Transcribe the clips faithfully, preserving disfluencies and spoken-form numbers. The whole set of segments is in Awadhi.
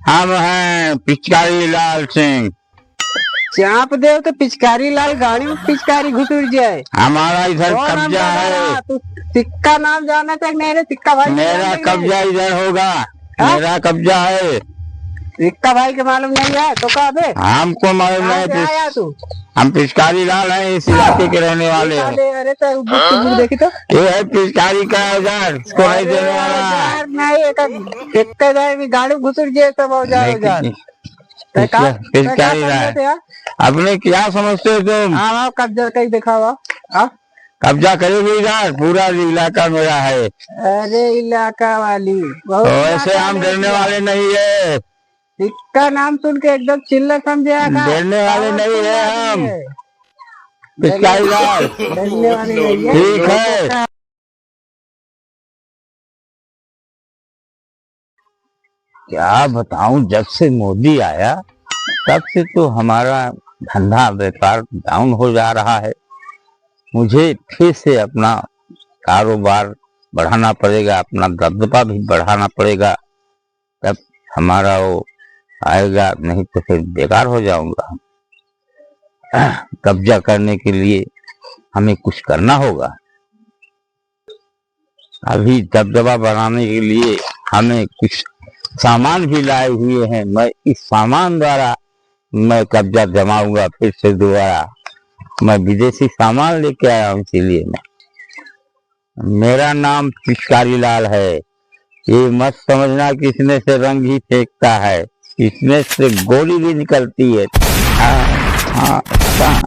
हम हैं पिचकारी लाल सिंह। चाप देव तो पिचकारी लाल गाड़ी में पिचकारी घुसुर जाए। हमारा इधर कौन कब्जा है। तू सिक्का नाम जाना चाहे मेरे सिक्का भाई मेरा कब्जा इधर होगा। हाँ? मेरा कब्जा है। सिक्का भाई के मालूम नहीं है तो का बे? हमको मालूम नहीं। आया तू? हम पिचकारी लाल हैं, इस इलाके के रहने वाले हैं। अरे तो देखी तो। ये है पिचकारी का औजार, इसको नहीं देने वाला। औजार नहीं, एक, एक गाड़ी में घुसुर जाए सब औजार, औजार। पिचकारी लाल। अपने क्या समझते हो तुम? हाँ, हाँ, कब्जा कहीं दिखावा। हाँ? कब्जा करे भी इधर, पूरा इलाका मेरा है। अरे इलाका वाली, बहुत तो ऐसे इलाका हम डरने वाले नहीं है। इसका नाम सुन के एकदम चिल्ला समझे का? डरने वाले नहीं है हम। पिचकारी लाल। डरने वाले नहीं है। ठीक है। क्या बताऊं, जब से मोदी आया, तब से तो हमारा धंधा व्यापार down हो जा रहा है। मुझे फिर से अपना कारोबार बढ़ाना पड़ेगा, अपना दबदबा भी बढ़ाना पड़ेगा, तब हमारा वो आएगा, नहीं तो फिर बेकार हो जाऊंगा। कब्जा करने के लिए हमें कुछ करना होगा। अभी दबदबा बनाने के लिए हमें कुछ सामान भी लाए हुए हैं। मैं इस सामान द्वारा मैं कब्जा जमाऊंगा फिर से दोबारा। मैं विदेशी सामान लेके आया हूँ, इसीलिए मैं, मेरा नाम पिचकारी लाल है। ये मत समझना कि इसमें से रंग ही फेंकता है, इसमें से गोली भी निकलती है। हाँ, हाँ, हाँ।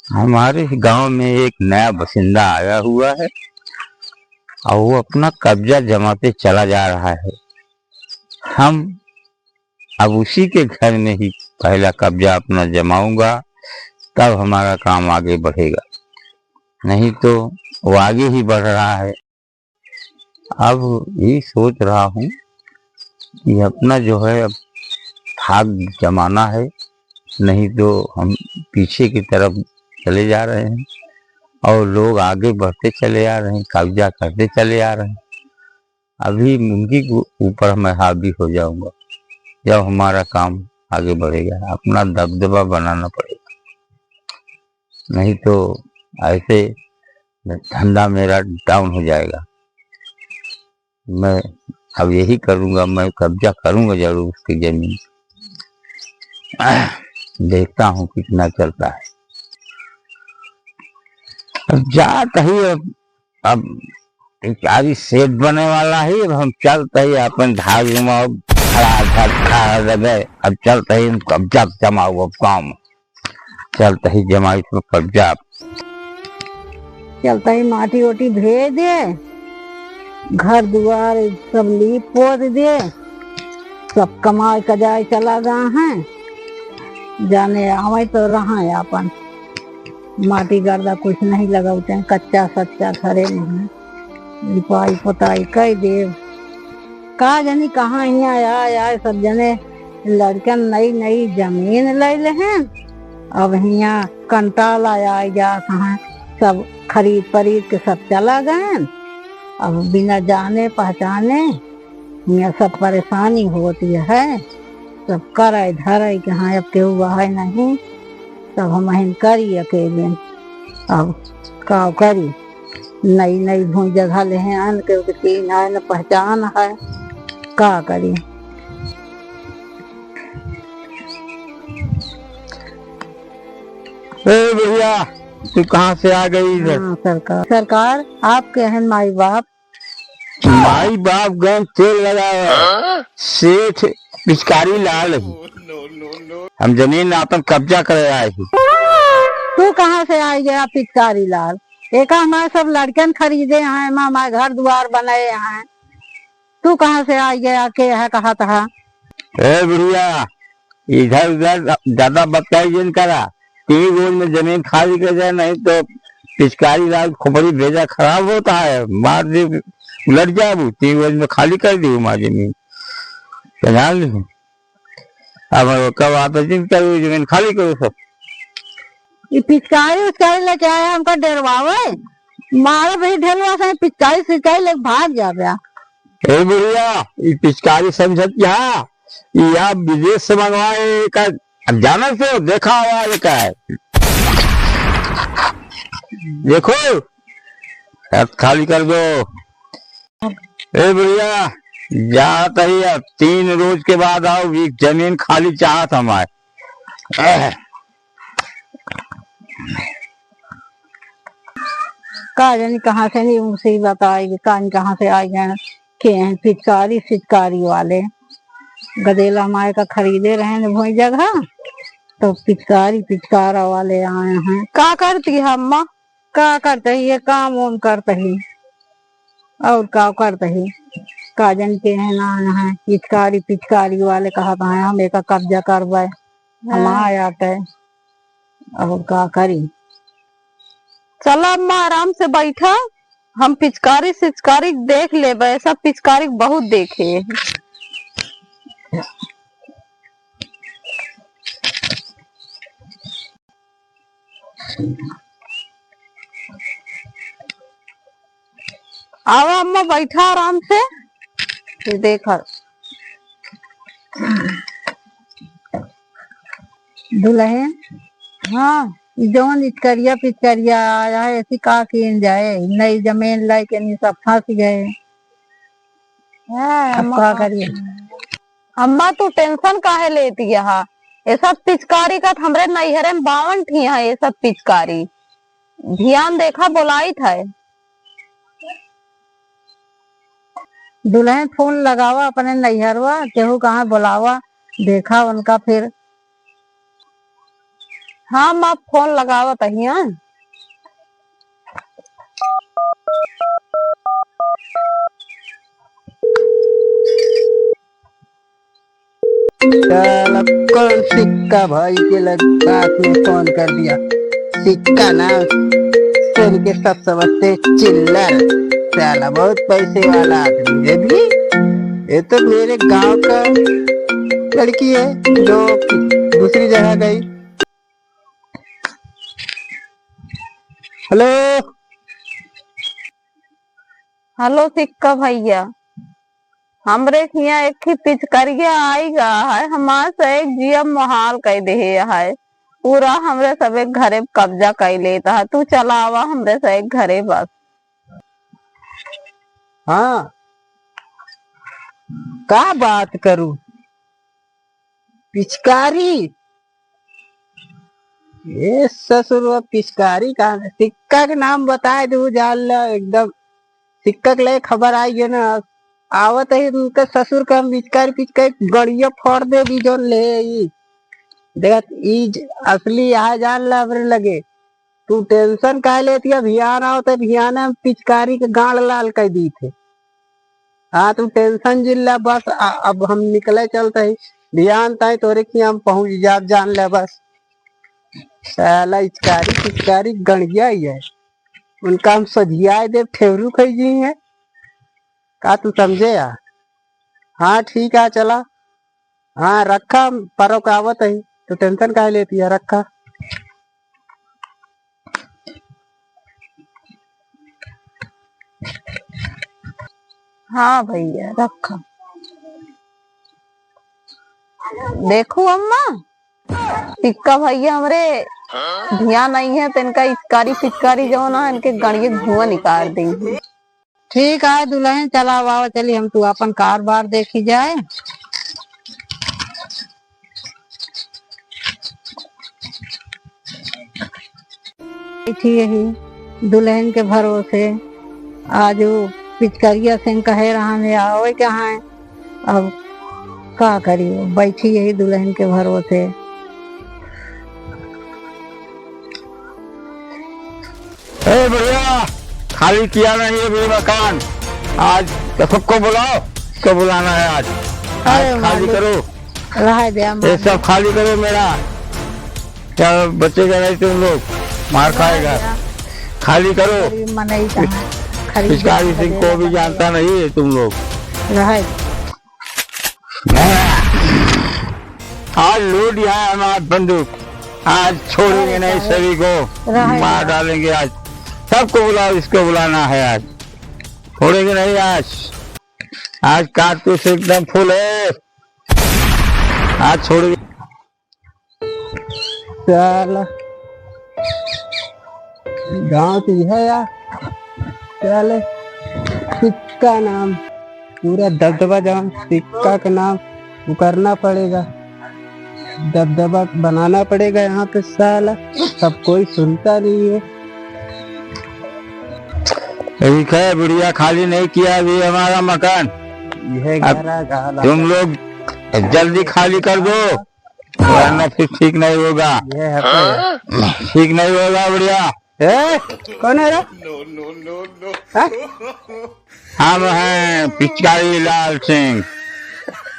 हमारे गांव में एक नया बसिंदा आया हुआ है और वो अपना कब्जा जमाते चला जा रहा है। हम अब उसी के घर में ही पहला कब्जा अपना जमाऊंगा, तब हमारा काम आगे बढ़ेगा, नहीं तो वो आगे ही बढ़ रहा है। अब यही सोच रहा हूँ कि अपना जो है अब धाक जमाना है, नहीं तो हम पीछे की तरफ चले जा रहे हैं और लोग आगे बढ़ते चले आ रहे हैं, कब्जा करते चले आ रहे हैं। अभी उनकी ऊपर मैं हावी हो जाऊंगा। जब हमारा काम आगे बढ़ेगा, अपना दबदबा बनाना पड़ेगा, नहीं तो ऐसे धंधा मेरा down हो जाएगा। मैं अब यही करूंगा, मैं कब्जा करूंगा जरूर उसकी जमीन। देखता हूँ कितना चलता है। अब जात ही, अब, अब पिचकारी set बने वाला है। अब हम चलते ही अपन धाक जमाओ, खड़ा, खड़ा, खड़ा देबे। अब चलते ही हम कब्जा जमाओ, अब काम चलते ही जमाई तो कब्जा। चलते ही माटी ओटी भेज दे, घर दुआर सब लीप पोत दे, सब कमाए कजाए चला गए हैं, जाने आवे तो रहा अपन। माटी गर्दा कुछ नहीं लगौते हैं, कच्चा सच्चा घरे में है। लिपाई पोताई कई देव। का जानी कहाँ हियाँ आए आए सब जने लड़कन नई नई जमीन ले लेहें। अब हियाँ कंटाल आए आए जात हैं, सब खरीद परीद के सब चला गए। अब बिना जाने पहचाने हियाँ सब परेशानी होती है, सब करे धरे के हाँ, अब केहू है नहीं, सब हमहिन करी अकेले। अब का करी, नई नई भूई जगह लेहे आन, केहू के चीन है न पहचान है, का करी। ए भैया, तू कहाँ से आ गई इधर? हाँ, सरकार, सरकार, आपके हैं माई बाप, माई बाप गए तेल लगावे। हाँ? सेठ पिचकारी लाल ही। हम जमीन आपन कब्जा करे आए ही। तू कहाँ से आई गया पिचकारी लाल? एका हमारे सब लड़कन खरीदे हैं, हमारे घर दुआर बनाए हैं। तू कहाँ से आई गया, के है, कहा था? ए बुढ़िया, इधर उधर ज्यादा बतकाई जिन करा। तीन रोज में जमीन खाली कर दे, नहीं तो पिचकारी लाल खोपड़ी भेजा खराब होता है, मार दे, उलट जाबू। तीन रोज में खाली कर दी हमारी जमीन, जान ली। अब कब वापस जिन करो, जमीन खाली करो सब। ये पिचकारी उचकारी लेके आया, हमका डरवावे, मारा भाई ढेलवा से पिचकारी सिचकारी लेके भाग जाबे। ए बुढ़िया, ई पिचकारी समझत क्या? ई आप विदेश से मंगवाए का? अब जाना तो देखा हुआ ये का है? देखो, अब खाली कर दो। ए बुढ़िया, जात ही अब तीन रोज के बाद आओ, ई जमीन खाली चाहत हमार। का जानी कहाँ से नहीं मुसीबत आई, का जानी कहाँ से आई है, के हैं पिचकारी, पिचकारी वाले। गदेला माय का खरीदे रहे न भोई जगह, तो पिचकारी, पिचकारा वाले आए हैं। का करती है अम्मा? का करते ही, ये काम वाम करते ही, और का करते ही? का जानी के हैं ना आए हैं, पिचकारी, पिचकारी वाले कहत हैं, हम एका कब्जा करबे। हम हाँ। आ जाते, और का करी? चला अम्मा, आराम से बैठा, हम पिचकारी सिचकारी देख लेबे, सब पिचकारी बहुत देखे। आवा अम्मा, बैठा आराम से, फिर देखा। दुल्हन, हाँ। ई जौन इचकरिया पिचकरिया आया है, ऐसी का कीन जाए? नई जमीन लाइके नहीं सब फंस गए। हाँ, अब अम्मा का का करिए? अम्मा, तू tension काहे लेती है? ये सब पिचकारी का हमरे नैहरे में बावन ठी है, ये सब पिचकारी। ध्यान देखा, बोलाइत है। दुल्हन, फोन लगावा अपने नैहरवा, केहू कहाँ बोलावा, देखा उनका फिर। हाँ माँ, फोन लगावत हिया। साला कौन सिक्का भाई के लग-, पास में फोन कर दिया। सिक्का ना, तेरे के सब समझते चिल्लर। साला बहुत पैसे वाला आदमी है भी। ये तो मेरे गांव का लड़की है जो दूसरी जगह गई। हेलो। हेलो सिक्का भैया, हमरे हियाँ एक ही पिचकरिया आई गा है, हमार से एक जिया मोहाल कइ देहे है, पूरा हमरे सब एक घरे कब्जा कइ लेता है। तू चला आवा हमरे से एक घरे बस। हाँ, का बात करू? पिचकारी? ए ससुर, वो पिचकारी कहाँ से? सिक्का के नाम बताए दू, जान ला एकदम। सिक्का के लिए खबर आई है ना, आवत है उनका ससुर का हम पिचकारी, पिचकारी गड़िया फोड़ दे दी जौन ले ई। देखत ई ज-, असली यहाँ जान ला हमरे लगे। तू tension काहे लेती है? भियान आओ तो भियान हम पिचकारी के गांड लाल कर दी थे। हाँ, तू tension जिन ला बस, आ, अब हम निकले चलते ही। भियान ताई तोरे खियाँ हम पहुँच जाब, जान ले बस। साला इचकारी पिचकारी गणिया ही है, उनका हम सझियाए देब, ठेवरू खाई जी हैं। का तू समझे यार? हाँ ठीक है, चला। हाँ रखा, हम परोक आवत ही, तू tension काहे लेती है, रखा। हाँ भैया रखा। देखू अम्मा, सिक्का भैया हमरे ध्यान आई है, तो इनका इचकारी पिचकारी जौन है, इनके गणिये धुआं निकाल देंगे। ठीक है दुल्हन, चला बाबा, चली हम तू अपन कारबार देखी जाए। बैठी यही दुल्हन के भरोसे, आज वो पिचकरिया से कहे रहा है आवे के है, अब का करी, बैठी यही दुल्हन के भरोसे। ए बुढ़िया, खाली किया नहीं अभी मकान। आज सबको बुलाओ, इसको बुलाना है आज। आज अरे खाली मालिक, करो। रहा दे, ये मालिक। सब खाली करो मेरा। क्या बचेगा नहीं तुम लोग, मार रहा खाएगा। दे। खाली करो। गरीब मनई का है। खरीद पिचकारी के सिंह को भी जानता नहीं है तुम लोग। रहा दे। आज लूट यहाँ हमार बंदूक, आज छोड़ेंगे नहीं सभी को, मार डालेंगे आज। सबको बुलाओ, इसको बुलाना है आज, छोड़ेंगे नहीं आज। आज कारतूस एकदम फुल है। आज छोड़। साला, गाँव तो यह है यार। साले, सिक्का नाम, पूरा दबदबा जवान सिक्का का नाम उकरना पड़ेगा। दबदबा बनाना पड़ेगा यहाँ पे साला, सब कोई सुनता नहीं है। ठीक है, बुढ़िया खाली नहीं किया अभी हमारा मकान। यह अब घरा गाला तुम लोग जल्दी खाली कर दो, वरना फिर ठीक नहीं होगा। ये है तो। ठीक नहीं होगा बुढ़िया। ए, कौन है रे? हाँ? हम हैं पिचकारी लाल सिंह।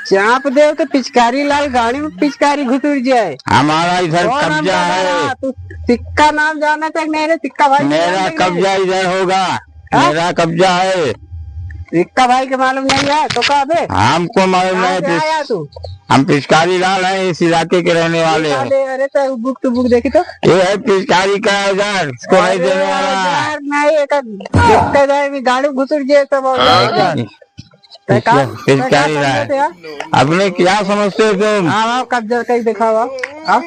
चाप देव तो पिचकारी लाल गाड़ी में पिचकारी घुसुर जाए। हमारा इधर कौन कब्जा है। तू सिक्का नाम जानत है कि नहीं रे? सिक्का भाई मेरा कब्जा इधर होगा। हाँ? मेरा कब्जा है। सिक्का भाई के मालूम नहीं है तो का बे? हमको मालूम नहीं है। तू? हम पिचकारी लाल हैं, इस इलाके के रहने वाले हैं। अरे, अरे, तो बुक तो बुक देखी तो। ये है पिचकारी का औजार, इसको नहीं देने वाला। औजार नहीं, एक देखते जाए भी गाड़ी घुसुर गए सब औजार। पिचकारी लाल। अपने क्या समझते हो तुम? हाँ, हाँ, कब्जा कहीं दिखाओ। हाँ?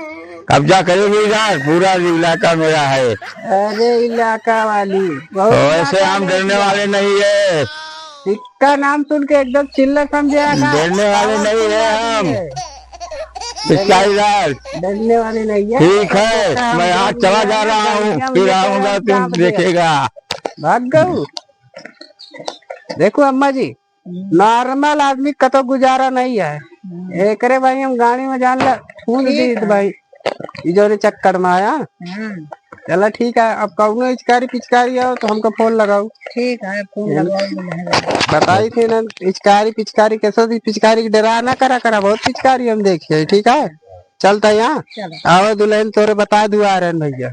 कब्जा करेंगे इधर, पूरा इलाका मेरा है। अरे इलाका वाली, बहुत वैसे हम डरने वाले नहीं है। सिक्का नाम सुन के एकदम चिल्ला समझे। डरने वाले नहीं है हम। पिचकारी लाल। डरने वाले नहीं है। ठीक है, मैं आज चला जा रहा हूँ, फिर आऊंगा, तुम देखेगा। भाग गऊ। देखो अम्मा जी, नॉर्मल आदमी कतो गुजारा नहीं है। एकरे भाई हम गाड़ी में जान ला फूल दीत भाई। ई जोरे चक्कर में आया। चला ठीक है, अब कौनो इचकारी पिचकारी आओ तो हमको फोन लगाओ। ठीक है, फोन लगाओ। बताई थे ना, इचकारी पिचकारी कैसे भी पिचकारी के डरा ना करा करा, बहुत पिचकारी हम देखे, ठीक है। चलता यहाँ। चलो। आओ दुल्हन तोरे बता दुआ रहे भैया।